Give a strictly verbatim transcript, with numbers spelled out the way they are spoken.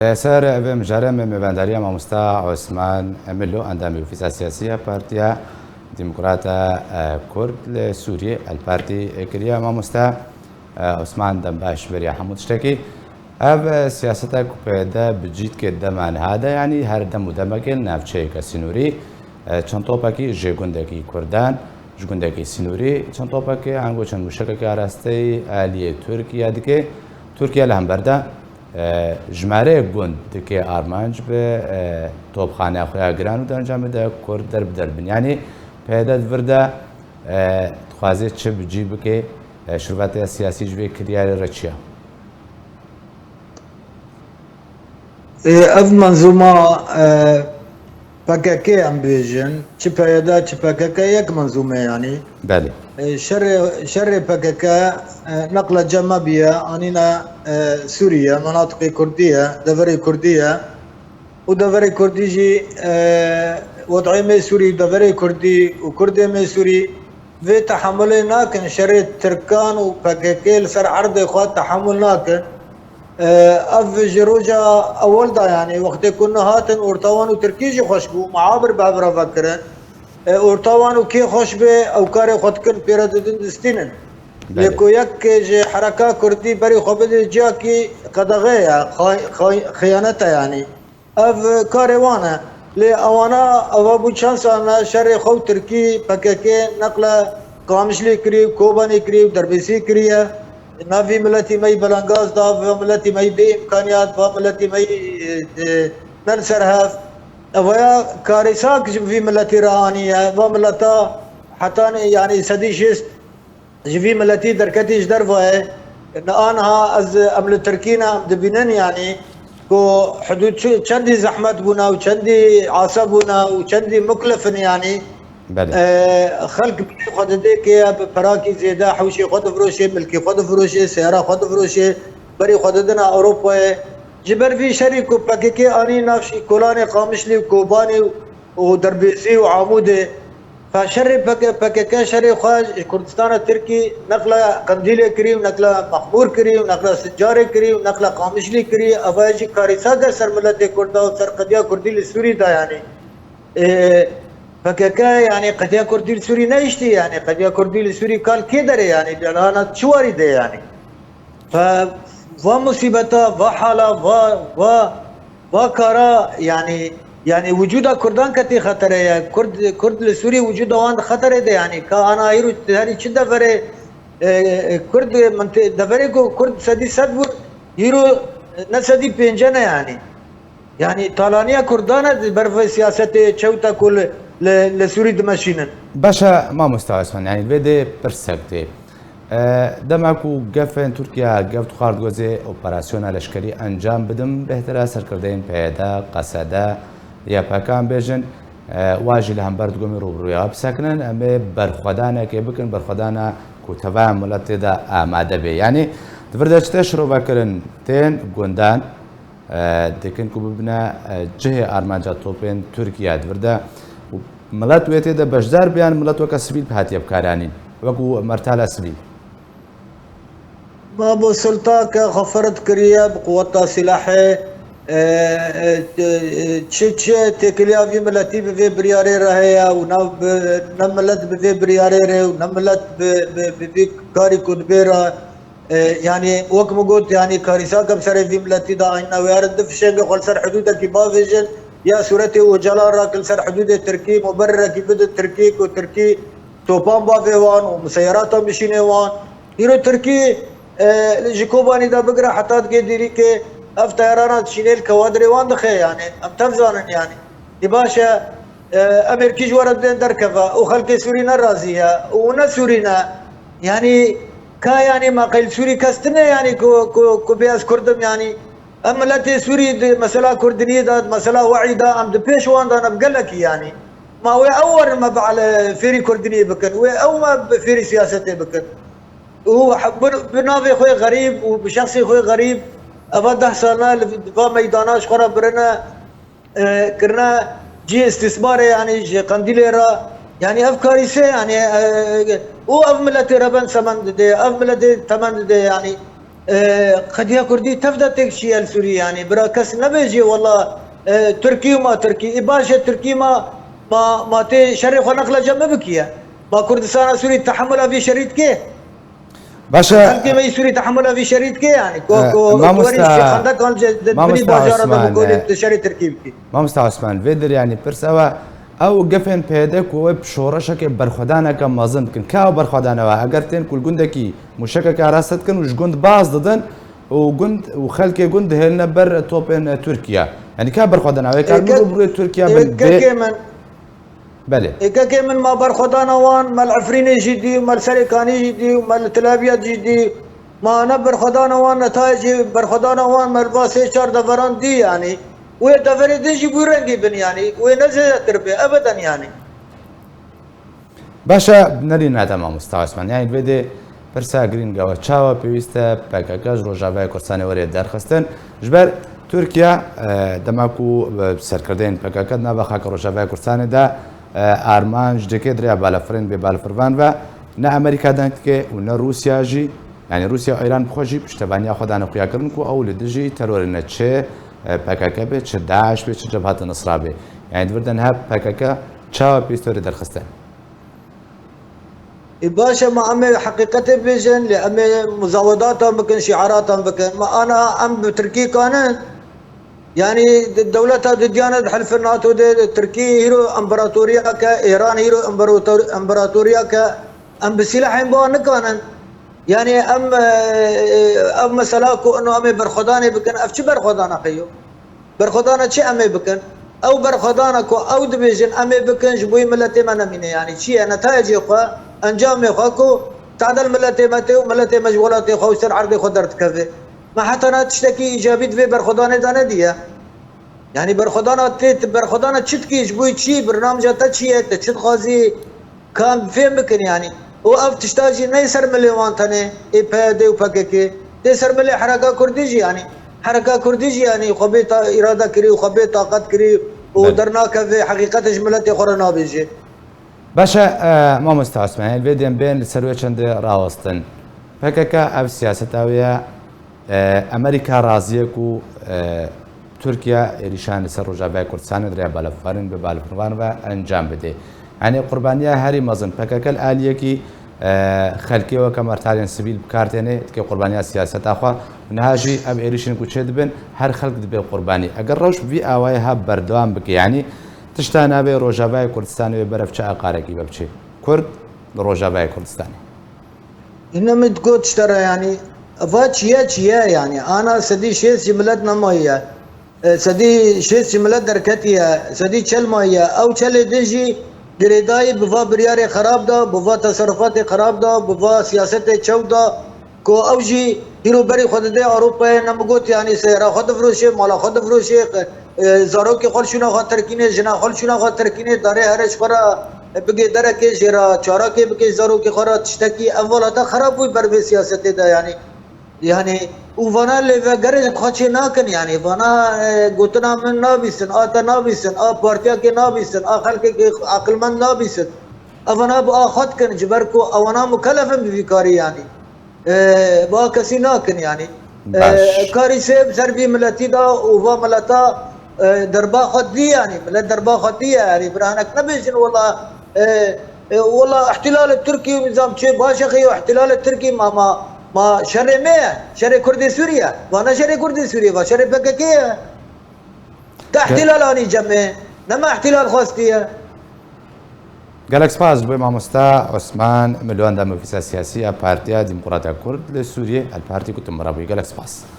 Li ser vê mijarê me mêvendariya mamosta Osman Emilo, endamê Ofîsa Siyasî ya Partiya Demokrata e, Kurd li Sûriyê, El Partî, e, kiriye. Mamosta e, Osman, dem baş beriya hemû tiştekî. Ev e, siyaseta ku P Y D bi cî dike dema niha de, yanî her dem û demekê li navçeyeke sînorî e, çend topekî ji gundekî Kurdan, ji gundekî sînorî çend topekê, ango çend mûşekekî arasteyî aliyê Tirkiye dike. Tirkiye li hember de e, jimareyê gund dike armanc bi e, topxaneya xwe ya giran û di encamê de Kurd derbider bin. Yanî P Y D di vir de e, dixwaze çi bi cî bike, e, şirvetiya siyasî ji vê kiryarê re çi ye? Ê, ev menzûma e, P K K em bêjin, çi P Y D, çi P K K yek menzûm e yanî. Belê. E, şerê, şerê P K K e, neqla cem me biye, anîne e, Sûriye, menatiqê Kurdî ye, deverê Kurdî ye. Û deverê Kurdî jî e, wed'ê me Sûrî, deverê Kurdî û Kurdê me Sûrî vê tehemulê nakin, şerê Tirkan û P K K li ser erdê xwe tehemul nakin. E, ev ji roja ewil de, yanî wextê ku nihatin, orta wan û Tirkî jî xweş bû, muhabir bi hev re vekirin. E, orta wan û kê xweş bê, ew karê xwe dikin, pê re didin distînin. Lê Belê. ku yek ji hereka Kurdî berî xwe bide ciyakî, qedexe ye, xay- xay- xiyanet e yanî. Ev karê wan e. Lê ewana eva bû çend sal ne şerê xwe û Tirkî, P K K, neqle Qamişlî kirî û Kobanî kirî û Derbêsî kiriye. Na vî miletî me yî belengaz da, va miletî me yî bê îmkaniyat, va miletî me yî, e, e, ne li ser hev. Evaya karîsak ji vî miletî re aniye. Va mileta hetanî, yanî sedî şêst ji vî miletî derketî ji dervayê. Niha ez, em li Tirkî ne, em dibînin, yanî ku hidûd çi- çendî zehmet bûne û çendî ase bûne û çendî muklif in, yanî. Belê. E, xelk berî xwe didê kê ye, bi perakî zêde hewşê xwe difiroşê, milkê xwe difiroşê, seyara xwe difiroşê, berî xwe didine Ewropayê. Ji ber vî şerî ku P K K anî nav şî kolanê Qamişlî û Kobanî û Derbêsî û Amûdê, fa şerê P K K, P K K şerê xwe ji Kurdistana Tirkî neqla Qendîlê kirî û neqla Mexmûr kirî û neqla Sincarê kirî û neqla Qamişlî kirî, eva jî karîsa ger ser miletê Kurda û ser qediya Kurdî li Sûrî da, yanî. Ê, P K K, yanî qediya Kurdî li Sûrî nehiştî, yanî qediya Kurdî li Sûrî kal kê derê, yanî delana çi warî de, yanî. Fe va musîbeta, va hala, va, va, va kara, yanî, yanî wicûda Kurdan ketî xeterê ye. Kurd, Kurd li Sûrî wicûda wan di xeterê de, yanî ka ana îro herî çi deverê, e, e, Kurd minte-, deverê ku Kurd sedî sed bû, îro ne sedî pênce ne, yanî. Yanî talaniya Kurdan e di ber vê siyasetê çewta ku li, li, li Sûrî dimeşînin. Baş e, mamosta Osman, yanî vê dê pirsek tê. E, dema ku gefên Tirkiye gef dixwar, digot ez ê operasyona leşkerî encam bidim, bêhtir e serkirdeyên P Y D, Qesede, Y P K em bêjin, e, wa jî li hember digomî rûbirûya bisekinin, em ê berxwedanekê bikin, berxwedana ku tevaya milet tê de amade bê. Yanî di vir de çi tê şirovekirin, tên gundan, e, dikin ku bibine, e, cihê armanca topên Tirkiye di vir de û milet wê tê de beşdar be, yan milet weke sivîl bi hatiye bikaranîn, wekû mertala sivîl? Ma bo sultake xwe ferz kiriye bi quweta silahê, e, e, e, çi, çi têkiliya vî miletî bi vê biryarê re heye û ne bi, ne milet bi vê biryarê re û ne milet bi, bi, bi vî karî ku dibê re. E, yanî wek min got, yanî karîsake bi serê vî miletî de anîne wê herin du fişengê xwe li ser hidûdekî bavêjin, ya sûretê Ocalan re ki li ser hidûdê Tirkî, mubererekî bidin Tirkî, ku Tirkî topan bavê wan û museyeratan bişînê wan. Îro Tirkî, e, ji Kobanî de bigire heta digê Dîrîkê ev teyarana dişînê li kewadrê wan dixe, yanî em tev zanin, yanî. Ê baş e, e, em êrkî ji we re didên derkeve û xelkê Sûrî ne razî ye û ne Sûrî ne. Yanî ka yanî ma qey li Sûrî kes tune yanî ku, ku, ku bê ez Kurd im yanî. Em miletê Sûrî di mesela Kurdiniyê de, di mesela we'î de em di pêş wan de ne bi gelekî yanî. Ma wê ew werin me bi ele fêrî Kurdiniyê bikin, wê ew me bi fêrî siyasetê bikin. Û bi, bi navê xwe xerîb û bi şexsê xwe xerîb eva deh sal ne li va meydana ji xwe re birine. E, kirine cihê îstîsmarê, yanî ji Qendîlê re, yanî ev karîse, yanî, e, û ev miletê reben semen dide, ev miletê temen dide, yanî E, qediya Kurdî tev de têk çiye li Sûriyê, yanî bira kes nebêjê wela, e, Tirkî û ma Tirkî. Ê baş e, Tirkî ma, ma, ma tê şerê xwe neqle cem bikiye. Ma Kurdistana Sûrî tehemula vî şerî dike? Baş e. Xelkê me yî Sûrî tehemula vî şerî dike, yanî ku, e, ku, ku werî mamosta, şêxendekan ji, di binî mamosta bajara de Osman, bikolî, e, tu şerê Tirkî bikî. Mamosta Osman, vê dir, yanî pirs ew e, ew gefên P Y D ku wê şoreşeke berxwedaneke mezin bikin. Ka ew berxwedana we, eger tên ku li gundekî mûşekeke araste dikin û ji gund baz didin û gund û xelkê gund dihêline ber topên Tirkiye. Yanî ka berxwedana we, kar min rû bi rûyê Tirkiye bin bê. Belê. Ê kekê min, ma berxwedana wan me li Efrînê jî dî, me li Serêkanî jî dî, me li Tel Abyad jî dî. Ma ne berxwedana wan, netayecê berxwedana wan me li va sê çar deveran dî, yanî. Wê deverê din jî bû rengî bin, yanî. Wê ne zêdetir bê, ebeden, yanî. Baş e, nerîne te mamosta Osman. Yanî vê dê pirsa girîng e, çawa pêwîst e P K K ji Rojavayê Kurdistanê were derxistin? Ji ber Tirkiye, e, dema ku, e, serkirdeyên P K K di nava xaka Rojavayê Kurdistanê de, e, armanc dike di rêya balafirên bêbalafirvan ve ne Amerîka deng dike û ne Rûsya jî. Yanî Rûsya û Îran bi xwe jî piştevaniya xwe dane xuyakirin ku ew li dijî terorê ne çi, e, P K K be, çi DAIŞ be, çi Cebhat Nusra be. Yanî di vir de niha P K K çawa pêwîst were derxistin? Ê baş e, ma em ê heqîqetê bêjin, lê em ê muzawedatan bikin, şiaratan bikin. Ma ana em bi Tirkî kanin, yanî di dewleta didiyane di helfê NATO de, Tirkî hîro împaratoriyek e, Îran hîro împarator-, împaratoriyek e, em bi sîlehên bi wan nikanin. Yanî em, e, e, ev mesela ku ino em ê berxwedanê bikin, ev çi berxwedana xeyo? Berxwedana çi em ê bikin? Ew berxwedana ku ew dibêjin em ê bikin, ji bo yê miletê me nemîne. Yanî çi ye? Netayecê xwe, encamê xwe ku tadel miletê me tê û miletê me ji welatê xwe û ser erdê xwe derdikeve. Me heta niha tiştekî îcabî di vê berxwedanê de nediye. Yanî berxwedana tê, tu berxwedana çi dikî, ji bo çi, birnamca te çi ye, te çi dixwazî? Ka em fêm bikin, yanî. Û ev tişta jî neyê ser milê wan tenê, ê P Y D û P K K, tê ser milê Hereka Kurdî jî, yanî. Hereka Kurdî jî, yanî, xwe bê ta-, îrade kirî û xwe bê taqet kirî û Belê. dernakeve, heqîqetê ji miletê xwe re nabêje. Baş e, e, mamosta Osman, li vê dê em bên li ser wê çendê rawestin. P K K ev siyaseta wê ye, e, Amerîka razî ye ku, e, Tirkiye êrîşan li ser Rojavayê Kurdistanê di rêya balafirvanên bêbalafirvan ve encam bide. Yanî qurbaniya herî mezin P K K li aliyekî, e, xelkê weke martarên sivîl bi kar têne, dike qurbaniya siyaseta xwe. Niha jî ev êrîşên ku çêdibin, her xelk dibe qurbanî. Eger rewş bi vî awayê ha berdewam bike, yanî tişta navê Rojavayê Kurdistanê wê berev çi aqarekî ve biçe? Kurd li Rojavayê Kurdistanê. Îne min digot ji te re, yanî, va çiye çiye, yanî, ana sedî şêst jî milet nemayiye. E, sedî şêst jî milet derketiye, sedî çel mayiye. Ew çelê din jî girêdayî bi va biryarê xerab da, bi va teserrufatê xerab da, bi va siyasetê çew da, ku ew jî hîro berî xwe dide Ewropayê, ne min got, yanî, seyara xwe difiroşê, mala xwe difiroşê, e, zarokê xwe li şûna xwe terkînê, jina xwe li şûna xwe terkînê, darê here ji xwe re bigê derekê, jê re çarakê bikê, zarokê xwe re tiştekî, ev welata xerab bû ber vê siyasetê de, yanî. Yanî, û vana lê vegerê xwe çê nakin, yanî, vana, e, gotina min nabîsin, a te nabîsin, a partiyakê nabîsin, a xelkekê aqilmend nabîsin. Evana bi a xwe dikin, ji ber ku ewana mukelef in bi vî karî, yanî. E, ba kesî nakin, yanî. E, Baş. Karî sê bi ser vî miletî da û va mileta, e, derba xwe dî, yanî. Milet derba xwe dî ye, yanî. Bira hinek nebêjin, wela, e, e, wela îhtîlalê Tirkî, nizam çê baş e, xeyo îhtîlalê Tirkî ma, ma, ma şerê me ye, şerê Kurdê Sûrî ye. Va ne şerê Kurdê Sûrî ye, va şerê P K K ye. Te îhtîlal anî cemê, ne me îhtîlal xwestiye. Gelek spas ji bo mamosta Osman Milwan, demofîsa siyasî ya Partiya Demokrata Kurd li Sûriyê, El Partî, ku tu min re bûyî. Gelek spas.